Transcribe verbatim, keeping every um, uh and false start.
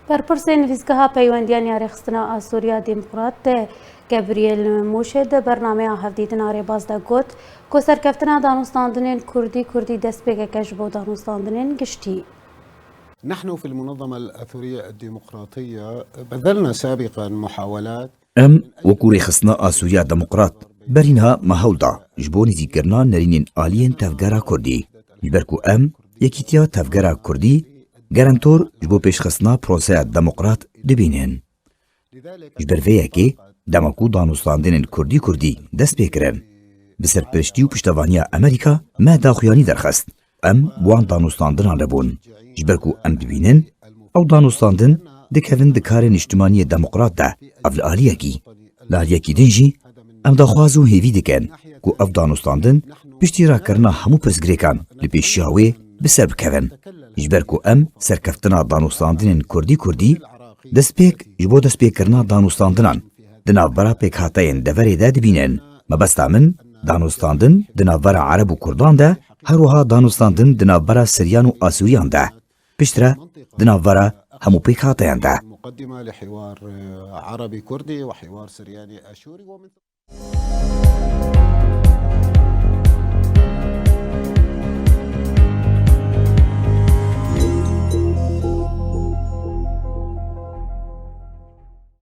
Berpirsê Nivîsgeha Peywendiya Niyarêxistina a Sûriya Demokrat Gabriel Mûşê di bernameya hevdîtina Rêbaz de got ku serkeftina danûstandinên Kurdî Kurdî destpêkeke ji bo danûstandinên giştî. نحن في المنظمة الآثورية الديمقراطية بذلنا سابقا محاولات. Em wekû rêxistina a Sûriya Demokrat berî niha me hewl da ji bo nêzîkkirina nerînên aliyên tevgera Kurdî. Ji ber ku em yekîtiya tevgera Kurdî gerentor ji bo pêşxistina proseya demokrat dibînin. Ji ber vê yekê dema ku danûstandinên Kurdî Kurdî dest pê kirin, bi serpiriştî û piştevaniya Amerîka me daxuyanî derxist. Em bi wan danûstandinan re bûn. Ji ber ku em dibînin, ew danûstandin dikevin di karê niştimaniyê demokrat de, ev li aliyekî. Li aliyekî din jî, em daxwaz û hêvî dikin ku ev danûstandin piştî rakirina hemû pirsgirêkan li pêşiya wê bi ser bikevin. Ji ber ku em serkeftina danûstandinên Kurdî Kurdî destpêk ji bo destpêkirina danûstandinan di navbera pêkhateyên deverê de dibînin. Mebesta min, danûstandin di navbera Ereb û Kurdan de, her wiha danûstandin di navbera Siryan û Asûriyan de, piştre di navbera hemû pêkhateyan de. مقدمة لحوار عربي كردي وحوار سرياني آشوري ومن